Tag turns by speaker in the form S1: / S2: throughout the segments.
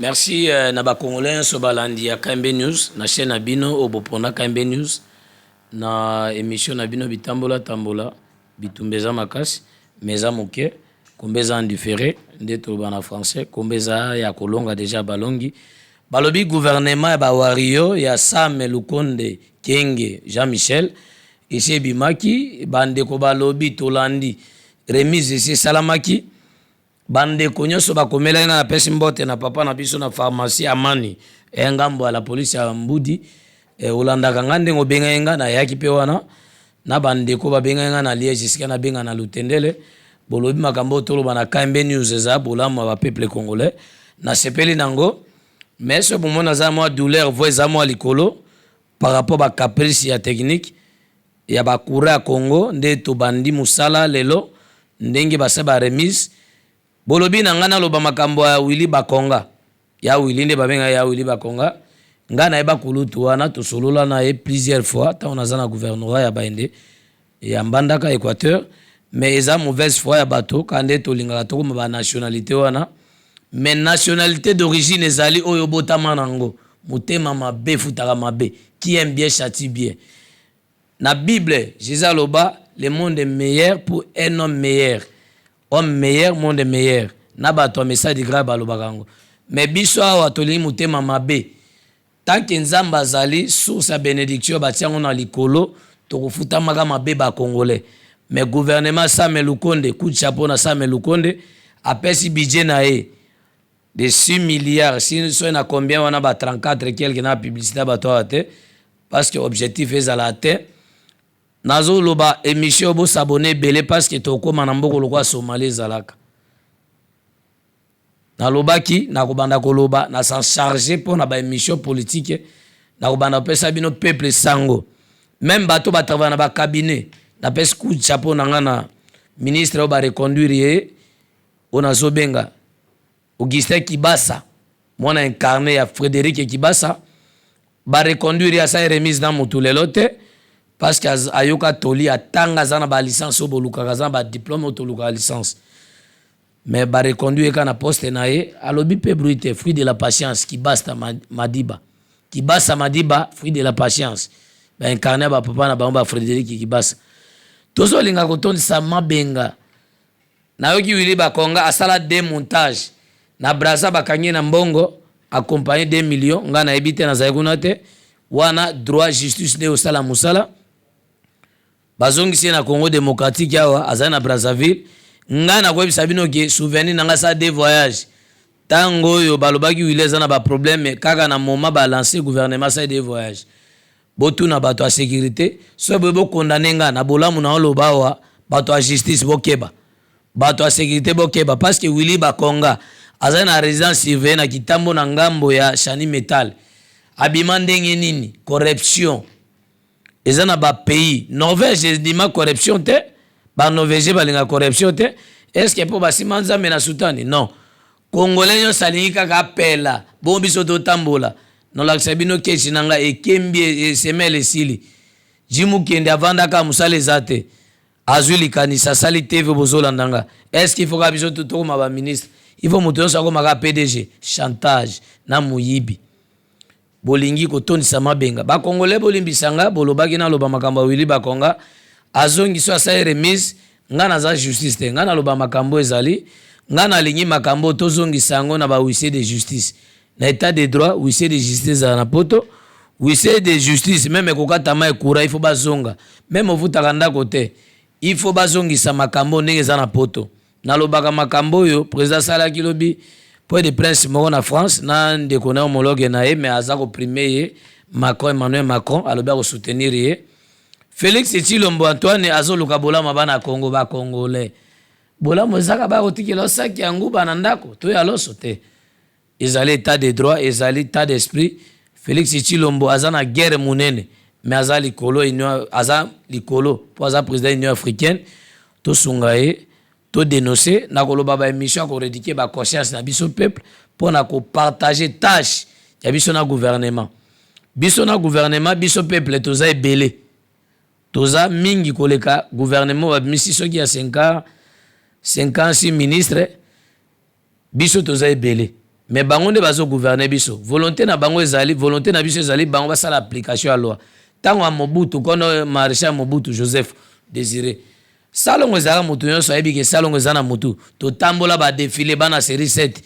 S1: Merci na ba congolais nyonso balandi ya KMB News na chaîne na bino oyo bopona KMB News na émission na bino bitambola tambola. Bitumba eza makasi mais eza moke, komba eza en différé nde toloba na français, komba eza ya kolonga deja balongi. Balobi gouvernement ya ba wario ya Sam Lukonde Kenge Jean Michel esi ebimaki, bandeko balobi tolandi remise esi esalamaki. Bandeko nyonso bakomelaki nga, napesi mbote na papa na biso na pharmacie Amani e ngambo ya la police ya Mbudi. Olandaka nga ndenge obengaki nga, nayaki mpe wana na bandeko babengaki nga na Liège esika nabenga na Lutendele. Bolobi makambo oyo toloba na KMB News eza bolamu ya ba peuple congolais, nasepeli nango. Mais soki bomoni aza mwa douleur, voix eza mwa likolo par rapport ba caprice ya technique ya ba courant ya Congo nde tobandi mosala lelo ndenge basali ba remise. Bolobi na ngai naloba makambo ya Willy Bakonga, ya Willy nde babenga ya Willy Bakonga. Ngai nayeba kulutu wana, tosolola na ye plusieurs fois ntango naza na gouvernorat ya Baende ya Mbandaka Équateur. Mais eza mauvaise foi ya bato kaka nde tolingaka tokoma ba nationalité wana, mais nationalité d'origine ezali oyo obotama nango. Motema mabe efutaka mabe, qui aime bien châtie bien. Na Bible Jésus aloba le monde est meilleur pour un homme meilleur, homme meilleur, monde meilleur. Na bato ya message du grave balobaka yango, mais biso awa tolingi motema mabe. Tant que Nzambe azali source ya bénédiction, batia yango na likolo, tokofutamaka mabe bacongolais. Mais gouvernement Sama Lukonde, coup de chapeau na Sama Lukonde, apesi budget na ye de 6 milliards soki na combien wana, ba 34 quelque na publicité ya bato awa te, parce que objectif ezala te. Nazoloba émission, bosabone ebele parce que tokóma na mboka lokola Somalie ezalaka. Nalobaki nakobanda koloba na s'en charger mpo na baémission politique, nakobanda kopesa bino peuple sango, même bato batravaille na bacabinet. Napesi coup de chapeau na nga na ministre oyo bareconduire ye, oyo nazobenga Augustin Kibasa, mwana incarné ya Frédéric Kibasa. Bareconduire ye, asali remise na motu lelo te parce que ayoka toli, atanga, aza na balicence oyo bolukaka, aza na badiplôme oyo tolukaka licence. Mais bareconduire ye kaka na poste na ye. Alobi mpe bruit te, fruit de la patience. Kibasta Madiba, Kibasa Madiba, fruit de la patience, baincarné ya bapapa na bango bafrédéric Kibasa. Tozolinga kotondisa mabenga. Nayoki Willy Bakonga asala démontage na Braza, bakangi na mbongo accompagné 2 millions. Ngai nayebi te, nazali kuna te. Wana droit, justice nde osala mosala. Bazongisi ye na Congo démocratique, awa azali na Brazzaville. Ngai nakoyebisa bino ke souvenir na ngai, asala deux voyage. Ntango oyo balobaki Willy eza na baproblème, kaka na moment balance gouvernement, asali deux voyage. Botuna bato ya sécurité soki boye bokondane nga na bolamu na oloba awa. Bato ya justice bokeba, bato ya sécurité bokeba, parce que Willy Bakonga azali na résidence surveillée na Kitambo na ngambo ya Chani Metal. Abima ndenge nini? Corruption eza na bapays. Norvège endima corruption te, banorvégien balinga corruption te. Est-ce mpo basima Nzambe na sutani? Non, congolais nyonso alingi kaka apela bongo. Biso totambola, nolakisa bino kesi na ngai ekembi esemele esili. Jimukende avandaka, mosala eza te, azwi likanisi, asali TV. Bozolanda nga, est-ce qu'il faut kaka biso tokoma baministre? Il faut moto nyonso akomaka PDG? Chantage na moyibi. Bolingi kotondisa mabenga bakongolais, bolimbisa nga. Bolobaki naloba makambo ya Willy Bakonga, azongi so asali remise. Nga naza justice te, nga naloba makambo ezali. Nga nalingi makambo tozongisa yango na bahuissier de justice. Na état de droit, huissier de justice ezala na poto. Huissier de justice, même ekokatama ekura, il faut bazonga. Même ofutaka ndako te, il faut bazongisa makambo ndenge eza na poto. Nalobaka makambo oyo président asalaki lobi point de presse moko na France na ndeko na homologue na ye, mais aza koprimer ye, Macron, Emmanuel Macron. Alobi akosoutenir ye. Félix Tshilombo Antoine azoluka bolamu bana Congo, bacongolais. Bolamu ezaka bakotikela osaki ya nguba na ndako to ya loso te. Ezali état de droit, ezali état d'esprit. Félix Tshilombo aza na guerre monene, mais aza likolo, aza likolo mpo aza président Union africaine. Tosunga ye, todénonce na koloba baémission ya korééduquer baconscience na biso peuple mpo na kopartage tâche ya biso na gouvernement. Biso na gouvernement, biso peuple toza ebele, toza mingi koleka gouvernement. Babimisi soki ya 56 ministre, biso toza ebele. Mais bango nde bazo gouverner biso. Volonté na bango ezali, volonté na biso ezali bango basala application ya loi. Ntango ya Mobutu, kono maréchal Mobutu Joseph Désiré, salongo ezalaka, motu nyonso ayebi ke salongo eza na motu. Totambola badéfilé, bana série 7,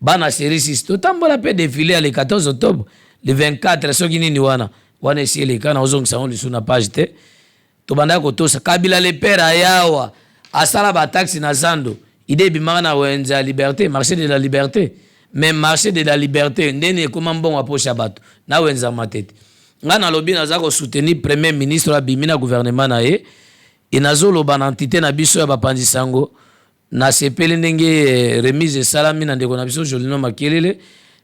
S1: bana série 6, totambola mpe défilé ya le 14 octobre, le 24, soki nini wana wana esi eleka. Na ozongisa yango lisusu na page te. Tobandaki kotosa Kabila le père. Ayawa asala bataxe na zando, ide ebimaka na wenze ya Liberté, marché de la Liberté. Mais marché de la Liberté ndeni ekóma mbongo ya poche ya bato na wenze ya Matete. Ngai nalobi, naza kosoutenir premier ministre abimi na gouvernement na ye. E nazoloba na entité na biso ya bapanzi sango, nasepeli ndenge remise esalami na ndeko na biso Jolino Makelele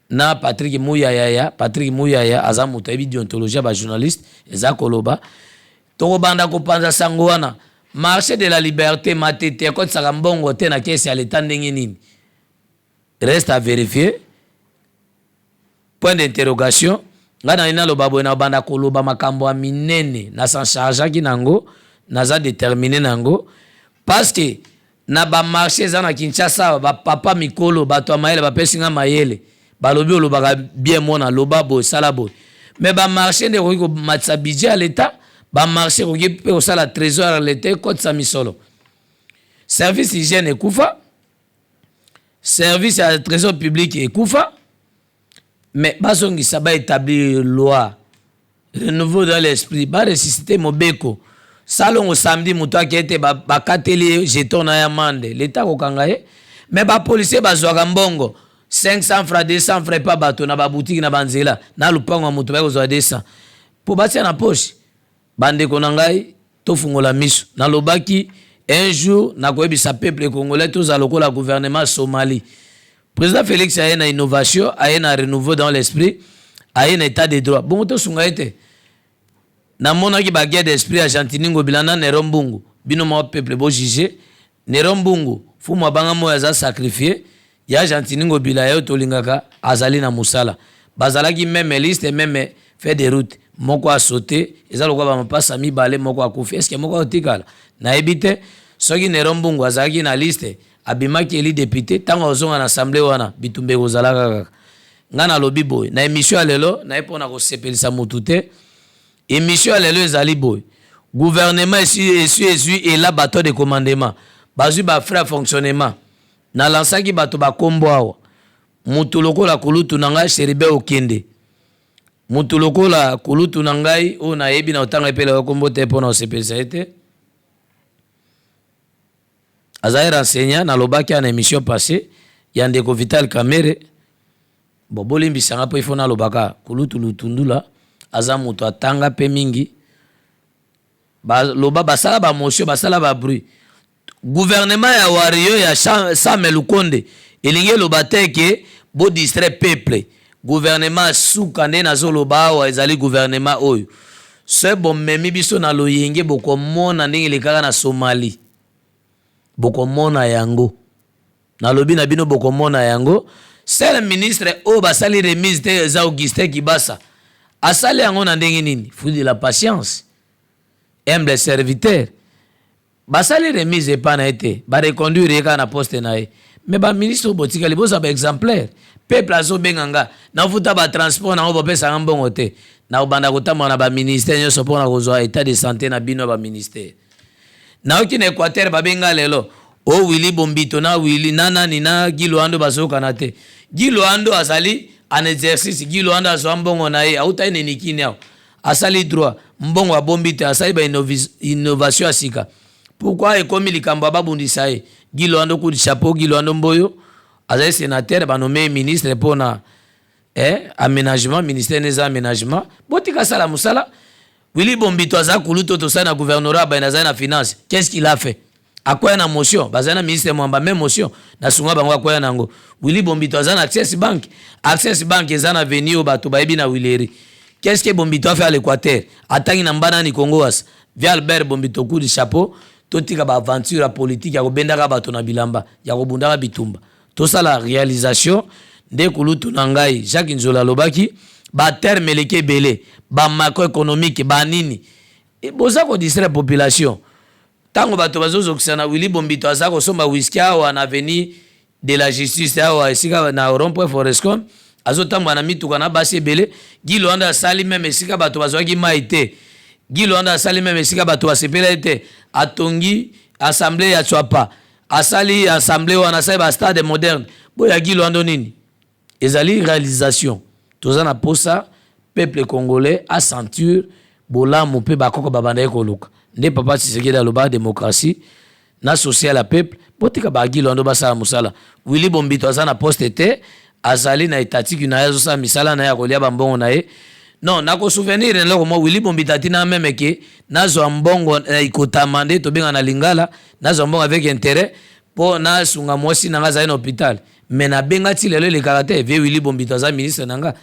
S1: na Patrick Muyayaya. Patrick Muyaya aza moto ayebi déontologie ya bajournaliste. Eza koloba tokobanda kopanza sango wana. Marché de la Liberté Matete ekotisaka mbongo te na caisse ya leta ndenge nini? Reste à vérifier, point d'interrogation. Ngai nali naloba boye, nabanda koloba makambo ya minene, nasan chargeaki nango, naza déterminé nango, parce que na bamarché eza na Kinshasa, bapapa mikolo, bato ya mayele bapesi nga mayele, balobi: "Olobaka bien, mona, loba boye, sala boye." Mais bamarché nde ekoki komatisa budget ya leta, bamarché ekoki mpe kosala trésor ya leta ekotisa misolo. Service hygiène ekufa, service ya trésor public ekufa, mais bazongisa, baétablir loi, renouveau dans l'esprit, baressuscite mobeko. Salongo samedi, moto ake ete bakateli ye jeton na ya mande, leta akokanga ye. Mais bapolicier bazwaka mbongo 500 francs, 200 francs epa bato na babutiki, na banzela, na lupango ya moto, baye kozwa 200 mpo batia na poche. Bandeko na ngai, tofungola miso. Nalobaki un jour nakoyebisa peuple congolais, tozala lokola gouvernement Somalie. Président Félix aye na innovation, aye na renouveau dans l'esprit, aye na état de droit. Bongo tosunga ye te. Namonaki baguerre d'esprit ya Gentiny Ngobila na Nero Mbungu. Bino moko peuple bojuge. Nero Mbungu, fumu abanga moyo, aza sacrifié ya Gentiny Ngobila. Ye tolingaka, azali na mosala. Bazalaki même liste, même feuille de route. Moko asote, eza lokola bamapasa mibale, moko akufi, eske moko akotikala? Nayebi te. Soki Nero Mbungu azalaki na liste, abimaki élu député, ntango azonga na assemblée wana, bitumba ekozalaka kaka. Ngai nalobi boye na émission ya lelo, naye mpona kosepelisa motu te. Émission ya lelo ezali boye: gouvernement esi ezwi ela bateau de commandement, bazwi bafrais ya fonctionnement. Nalansaki bato bakombo awa, mutu lokola kulutu na ngai Chérubin Okende, mutu lokola kulutu na ngai oyo nayebi na otanga epelaka kombo te mpo na kosepelisa ye te, azali renseignant. Nalobaki na émission passé ya ndeko Vital Kamerhe. Bon, bolimbisanga mpo ifo nalobaka kulutu Lutundula aza moto atanga mpe mingi. Baloba, basala bamotion, basala babruit. Gouvernement ya warrior ya Sama Lukonde elingi eloba te ke bodistraire peuple. Gouvernement suka nde nazoloba awa, ezali gouvernement oyo so bomemi biso na loyenge, bokomona ndenge elekaka na Somalie. Bokomona yango, nalobi na bino, bokomona yango. Seul ministre oyo basali remise te eza Augustin Kibasa. Asali yango na ndenge nini? Fruit de la patience, humble serviteur. Basali remise epa na ye te, bareconduire ye kaka na poste na ye. Mais baministre oyo botikali, bozwa baexemplaire. Peuple azobenga nga, nafuta batransport nango, bopesanga mbongo te. Nakobanda kotambola na baministère nyonso mpona kozwa état de santé na bino ya baministère. Nayoki na Équateur, babenga lelo o Willy Bombito na Willy na nani na Guy Loando bazokana te. Guy Loando azali en exercice. Guy Loando azwa mbongo na ye, autaki nenikini awa, asali droit, mbongo abombi te, asali bainnovation ya sika. Pourquoi ekomi likambo ababundisa ye? Guy Loando, coup de chapeau. Guy Loando Mboyo azali sénateur, banome ministre mpona aménagement, ministère neza aménagement. Botika asala mosala. Willy Bombito aza kulutu, tosali na gouvernorat, bayina azali na finance. Qu'est-ce qu'il a fait? Akwaya na motion, bazali na ministre Mwamba, même motion nasunga bango, akwaya nango. Willy Bombito aza na Access Bank. Access Bank eza na veni oyo bato bayebi na Huileries. Qu'est-ce que Bombito a fait à l'Équateur? Atangi na mbanani Congo wasa vi. Albert Bombito, coup de chapeau. Totika baaventure ya politique ya kobendaka bato na bilamba, ya kobundaka bitumba. Tosala réalisation. Nde kulutu na ngai Jacques Nzola alobaki, baterme eleki ebele, bamacroéconomique, banini, boza kodistraire population. Ntango bato bazozokisa na Willy Bombito aza kosomba whisky awa na avenue. de la justice awa esika na rond-point Forescom, azotambola na mituka na basi ebele. Guy Loando asali même esika bato bazwaki mai te. Guy Loando asali même esika bato basepelaki te. Atongi assemblée ya Tshuapa, asali assemblée wana, asali bastade moderne. Boya Guy Loando nini ezali réalisation? Toza na posa peuple congolais asentir bolamu mpe bakoko babandaki koluka. Nde papa Tshisekedi aloba démocratie na social ya peuple. Botika baGuy Loando basala mosala. Willy Bombito aza na poste te, azali na étatique na ye, azosala misala na ye ya kolia bambongo na ye. Non, nakosouvenir eloko mo Willy Bombito atina même ke nazwa mbongo ekotama, nde tobenga na lingala, nazwa mbongo avec intérêt mpo nasunga mwasi na nga azali na hôpital. Mais nabenga ti lelo, elekaka te. Vie Willy Bombito aza ministre na nga,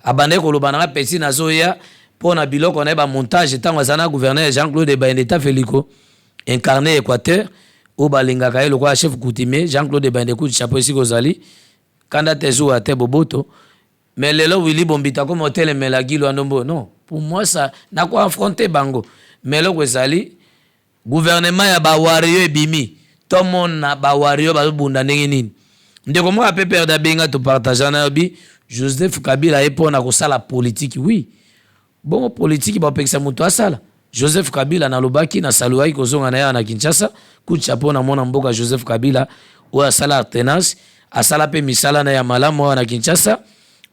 S1: abandaki koloba na nga peti nazoya mpo na biloko na ye, bamontage, ntango aza na gouverneur Jean Claude Baende Feliko incarné Équateur, oyo balingaka ye lokola chef coutumier. Jean Claude Baende, coup de chapeau esika ozali, kanda te, zuwa te, boboto. Mais lelo Willy Bombito akoma otelemela Guy Loando Mbo. Non, pour moi ça, nakoaffronter bango. Mais eloko ezali, gouvernement ya bawarriors ebimi, tomona bawarriors bazobunda ndenge nini. Ndeko moko ape perde abenga, topartage na yo bi Joseph Kabila ye mpona kosala politike. Oui, bongo politike bapekisa moto asala? Joseph Kabila, nalobaki, nasaluaki kozonga na ye na Kinshasa. Coup de chapeau na mwana mboka Joseph Kabila oyo asala alternance, asala mpe misala na ya malamu awa na Kinshasa,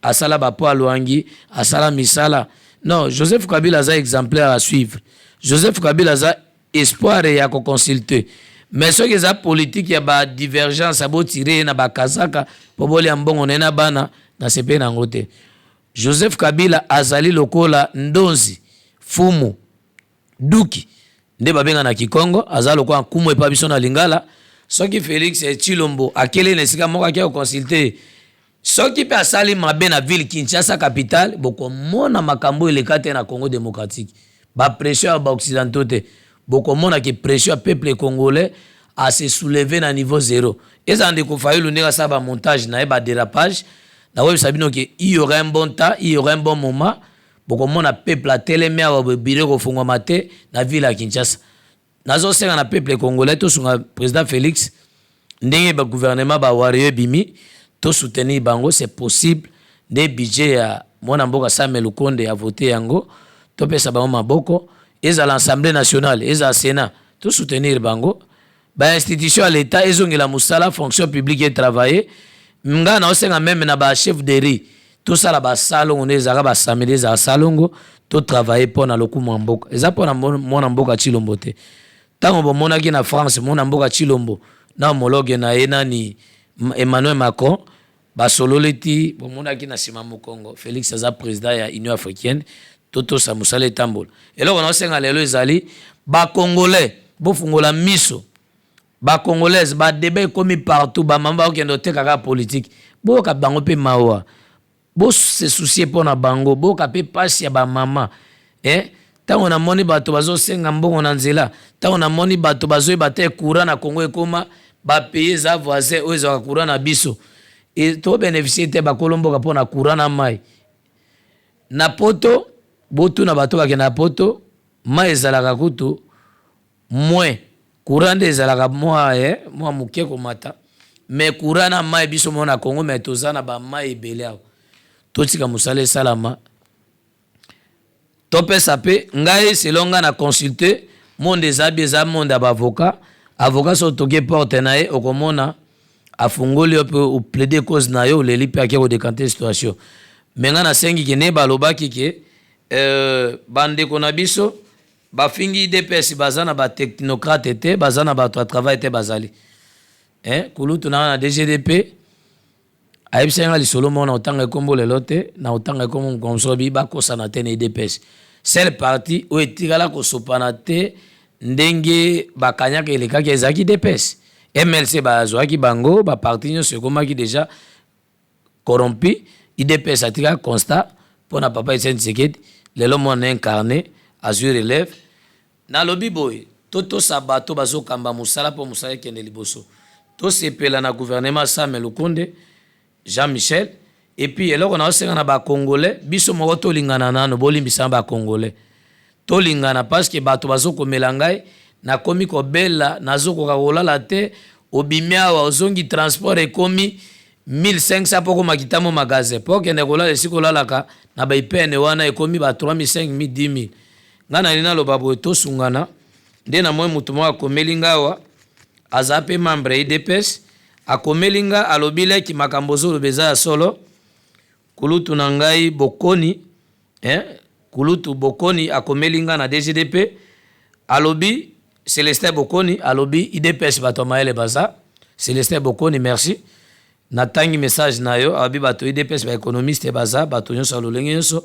S1: asala bapo alwangi, asala misala. Non, Joseph Kabila aza exemplaire à suivre. Joseph Kabila aza espoir ya koconsulte. Mais soki eza politike ya badivergence, abotire ye na bakazaka mpo bolia mbongo na ye na bana, nasepeli na yango te. Joseph Kabila azali lokola ndonzi fumu duki, nde babenga na kikongo, aza lokola nkumu epa biso na lingala. Soki Félix Tshilombo akeli na esika moko, ake koconsulte, soki mpe asali mabe na ville Kinshasa capitale, bokomona makambo eleka te na Congo démocratique. Bapression ya baoccidentaux te, bokomona ke pression ya peuple congolais ase soulever na niveau zéro. Eza ndeko Fayulu, ndenge asala bamontage na ye, badérapage, nakoyebisa bino ke il y aura un bon temps, il y aura un bon moment. Bokomona peuple atelemi awa, biro kofungwama te na ville ya Kinshasa. Nazosenga na peuple congolais, tosunga président Félix. Ndenge bagouvernement bawarriors ebimi, tosoutenir bango, c'est possible. Nde budget ya mwana mboka Sama Lukonde ya vote yango, topesa bango maboko. Ezala Assemblée nationale, ezala Sénat, tosoutenir bango. Bainstitution ya l'État ezongela mosala, fonction publique etravaille. Ngai naosenga même na bachef de rue, tosala basalongo nde ezalaka basamedi, ezala salongo, totravaille mpo na lokumu ya mboka. Eza mpo na mwana mboka Tshilombo te. Ntango bomonaki na France mwana mboka Tshilombo na homologue na ye nani, Emmanuel Macron, basololi ti bomonaki na nsima mokongo. Félix aza président ya Union africaine, totosa mosala etambola. Eloko naosenga lelo ezali, bacongolais bofungola miso, bacongolaise. Badébats ekomi partout, bamama bakokende oteka kaka politike. Boyoka bango mpe mawa, bose soucier mpo na bango, boyoka mpe mpasi ya bamama, eh? Ntango namoni bato bazosenga mbongo na nzela, ntango namoni bato bazoyeba te courant na Congo ekoma, bapays eza voisin oyo ezwaka courant na biso e, tobénéficie te bakolo mboka mpo na courant na mai. Na poto, botuna bato bakende na poto, mai ezalaka kutu moins, courant nde ezalaka mwa mwa moke komata. Mais courant na mai, biso mo na Congo, mais toza na bamai ebele awa. Totika mosala esalama, topesa mpe ngai. Selon ngai, na consulte monde, eza bi eza monde ya baavocat. Avocat, so otoki porte na ye, okomona afungoli yo mpe oplaide cause na yo, oleli mpe ake kodécanter situation. Mais ngai nasengi ke nde balobaki ke bandeko na biso bafingi UDPS, baza na batechnocrate te, baza na bato ya travail te. Bazali, eh, kulutu na nga na DGDP ayebisaki nga lisolo moko na kotanga ekombo lelo te, na kotanga ekombo mokomso bi bakosana te na UDPS. Seul parti oyo etikala kosopana te ndenge bakanyaka elekaki ezalaki UDPS. MLC bazwaki bango, baparti nyonso ekomaki déjà corrompu, UDPS atikaka constat. Mpo na papa Etienne Tshisekedi, lelo mwana incarné azwi relève. Nalobi boye, totosa bato bazokamba mosala mpo mosala ekende liboso. Tosepela na gouvernement Sama Lukonde Jean Michel. Et puis eloko naosenga na bacongolais, biso moko tolingana nano. Bolimbisana bacongolais, tolingana, parce que bato bazokomela ngai, nakomi kobela, nazokoka kolala te. Obimi awa, ozongi, transport ekomi 1500 mpo okoma Kitambo magasin, mpo okende kolala esika olalaka na baipene wana, ekomi ba 3000, 5000, 10000. Ngai nali naloba boye, tosungana. Nde namoni motu moko akomeli nga awa, aza mpe membre ya UDPS. Akomeli nga, alobi: "Leki, makambo ozoloba eza ya solo." Kulutu na ngai Bokoni, eh? Kulutu Bokoni akomeli nga na DGDP, alobi, Celestin Bokoni, alobi UDPS bato ya mayele baza. Celestin Bokoni, merci, natangi message na yo. Alobi bato UDPS, baéconomiste baza, bato nyonso ya lolenge nyonso.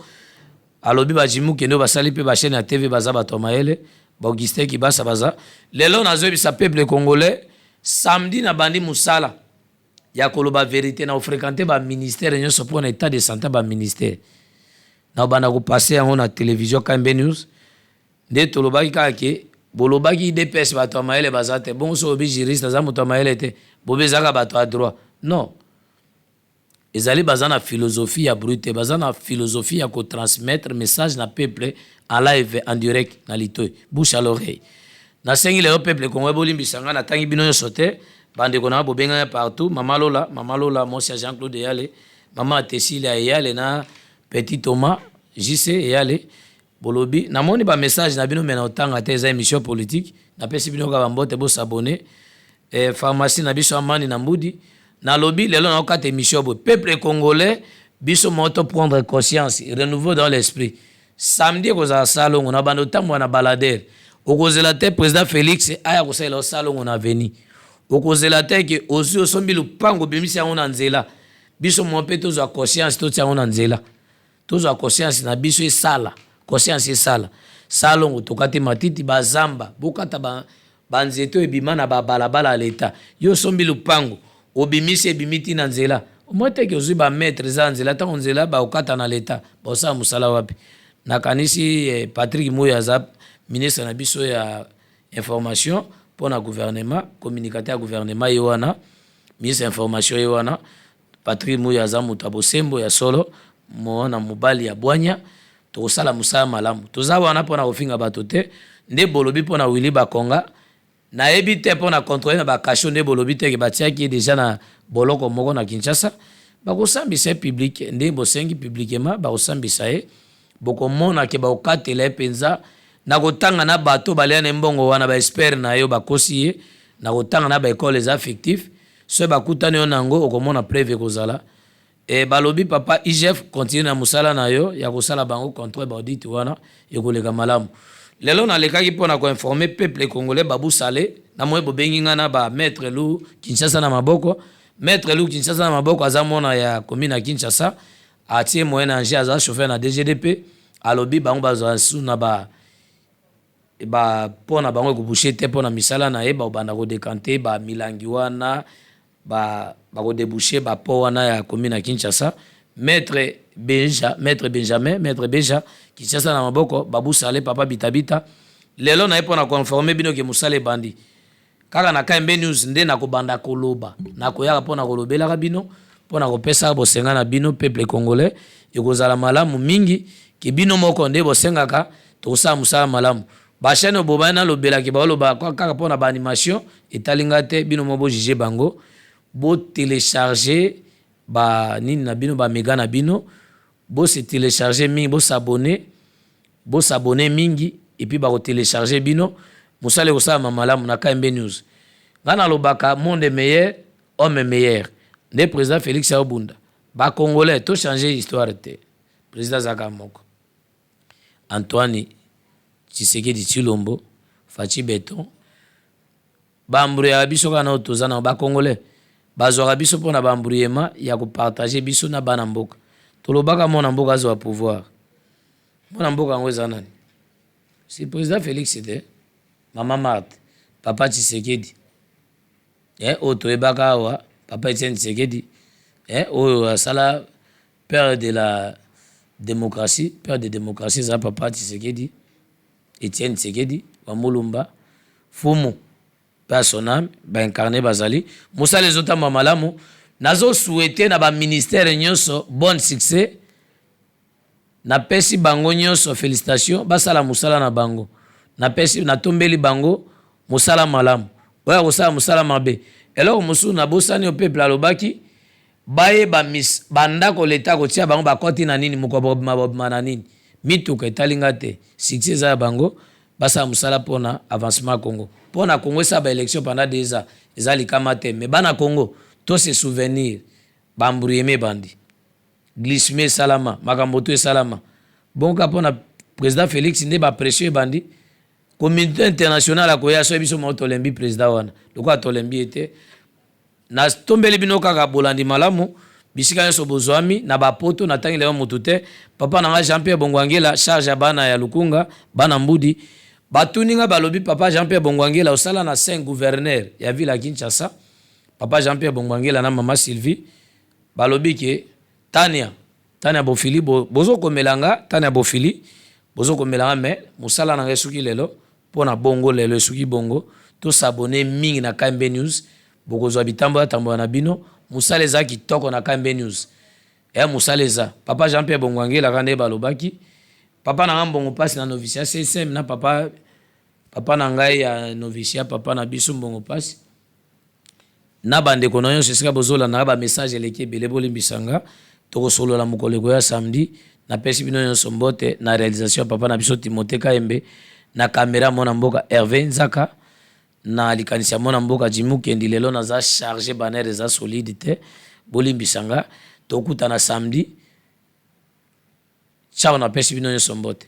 S1: Alobi bajimukende oyo basali mpe bachaîne ya TV baza bato ya mayele, baAugustin Kibasa baza. Lelo nazoyebisa peuple congolais, samedi nabandi mosala ya koloba vérité na kofréquenter baministère nyonso mpo na état de santé ya baministère. Na kobanda kopasser yango na télévision KMB News. Nde tolobaki kaka ke bolobaki UDPS bato ya mayele baza te. Bongo so obi juriste aza moto ya mayele te, bobi ezaka bato ya droit? Non, ezali baza na philosophie ya brut te, baza na philosophie ya kotransmettre message na peuple en live, en direct, na litoi, bouche à l'oreille. Nasengi lelo peuple congolais bolimbisa ngai, natangi bino nyonso te. Bandeko na nga bobengani partout, mama Lola, mama Lola, mwasi ya Jean Claude Eyale, mama Atesile Eyale na petit Thomas JC Eyale, bolobi namoni bamessage na bino, me na otanga te, eza émission politique. Napesi bino kaka bambote, bos'abonner. Pharmacie na biso amani na mbudi. Nalobi lelo naokata émission boye: peuple congolais, biso moko to prendre conscience, renouveau dans l'esprit. Samedi ekozala salongo na bando otambola na baladere. Okozela te président Félix aya kosalela osalongo na avenir. Okozela te ke ozwi, osombi lupango, obimisi yango na nzela. Biso moko mpe tozwa conscience, totia yango na nzela. Tozwa conscience na biso, esala conscience, esala salongo. Tokati matiti, bazamba, bokata banzete oyo ebima na babalabala ya leta. Yo osombi lupango, obimisi, ebimi ti na nzela. Omoi teke ozwi bamètre eza na nzela. Ntango nzela bakokata na leta, bakosala mosala wapi? Nakanisi Patrick Moyo aza ministre na biso ya information mpo na gouvernement, communicateur ya gouvernement. Ye wana ministre ya information, ye wana Patrick Moyo, aza moto ya bosembo ya solo, mwana mobali ya bwanya. Tokosala mosala malamu. Toza wana mpona kofinga bato te. Nde bolobi mpona Willy Bakonga, nayebi te mpo na contrôle na bacachots. Nde bolobi teke batiaki ye déjà na boloko moko na Kinshasa, bakosambisa ye public. Nde bosengi publiquement, bakosambisa ye, bokomona ke bakokatela ye mpenza na kotanga na bato balia na mbongo wana, baespere na yo bakosi ye na kotanga na baekole eza fictif. Soki bakutani yo nango, okomona preuve ekozala. Balobi papa IGF, continue na mosala na yo ya kosala bango contrôle, baaudit wana ekoleka malamu. Lelo nalekaki mpo na koinformer peuple congolais. Babusale na moi, bobengi nga na bamaître Lu Kinshasa na maboko. Maître Lu Kinshasa na maboko aza mwana ya commune ya Kinshasa, atie moyen na ange, aza chauffeur na DGDP. Alobi bango bazwa su na ba ba mpo na bango ekoboucher te mpo na misala na ye. Bakobanda kodécanter bamilangi wana, bakodéboucher bapo wana ya commune ya Kinshasa. Maître Benja, maître Benjamin, maître Benja Kinshasa na maboko, babusale papa bitabita. Lelo na ye mpo na koinformer bino ke mosala ebandi kaka na KMB News. Nde nakobanda koloba, nakoyaka mpo na kolobelaka bino, mpo na kopesaka bosenga na bino peuple congolais. Ekozala malamu mingi ke bino moko nde bosengaka, tokosala mosala malamu. Bachaîne oyo bobani nalobelaki, baoloba kaka mpo na baanimation, etali nga te. Bino mo bojuger bango, botélécharger banini na bino, baméga na bino, bose télécharger mingi, bos'abonner, bos'abonner mingi, et puis bakotélécharger bino. Mosala ekosalama malamu na KMB News. Ngai nalobaka: monde meilleur, homme meilleur. Nde président Félix aobunda, bacongolais tochanger histoire te. Président azalaka moko, Antoine Tshisekedi Tshilombo, Fatshi Béton. Baembrouillaka biso kaka na oyo toza nango. Bacongolais bazwaka biso mpona baembrouillement ya kopartager biso na bana mboka. Tolobaka mwana mboka azwa pouvoir. Mwana mboka yango eza nani? Si président Félix te, mama Marthe, papa Tshisekedi, oyo toyebaka awa, papa Etienne Tshisekedi, oyo asala père de la démocratie. Père de démocratie eza papa Tshisekedi, Etienne Tshisekedi wa Mulumba Fumu, mpe à son âme. Baincarné bazali, mosala ezotamba malamu. Nazosouhaiter na baministère nyonso bonne succès. Napesi bango nyonso félicitation, basala mosala na bango. Napesi, natombeli bango mosala malamu. Oyo kosala mosala mabe, Eloko mosusu nabosani, oyo peuple alobaki, bayeba bandako leta kotia bango, bakoti na nini, mokolo bobima, bobima na nini. Mituka etali nga te, succès eza ya bango. Basala mosala mpona avancement ya Congo, mpona Congo esala baélection pendant 2 ans, eza likama te. Mais bana Congo, to se souvenir, baembrouillement ebandi, glissement esalama, makambo to esalama bonka mpona président Félix nde bapression ebandi. Communauté internationale akoya so biso moko tolembi président wana, lokola tolembi ye te. Natombeli bino kaka bolandi malamu bisika nyonso bozwami na bapoto. Natangi lelo motu te, papa na nga Jean Pierre Bongwangela, charge ya bana ya Lukunga, bana Mbudi. Batuni nga, balobi: "Papa Jean Pierre Bongwangela, osala na 5 gouverneur ya ville ya Kinshasa." Papa Jean Pierre Bongwangela na mama Sylvie balobi ke Tania, Tania Bofili, bozokomela nga Tania Bofili, bozokomela nga. Mais mosala na ngai esuki lelo mpo na bongo, lelo esuki bongo. Tos'abonner mingi na KMB News, bokozwa bitambo ya tambola na bino. Mosala eza kitoko na KMB News, eya mosala eza. Papa Jean Pierre Bongwangelaka nde balobaki, papa na nga Mbongo Mpasi na noviciat CSM, na papa, papa na ngai ya noviciat, papa na biso Mbongo Mpasi, na bandeko na nyonso esika bozolandaka. Bamessage eleki ebele, bolimbisa nga. Tokosolola mokolo ekoya samedi. Napesi bino nyonso mbote. Na réalisation ya papa na biso Timote Kayembe, na caméra mwana mboka Herve Nzaka, na likanisi ya mwana mboka Jimukendi. Lelo naza chargé, banner eza solide te, bolimbisa nga. Tokutana samedi. Ciao, napesi bino nyonso mbote.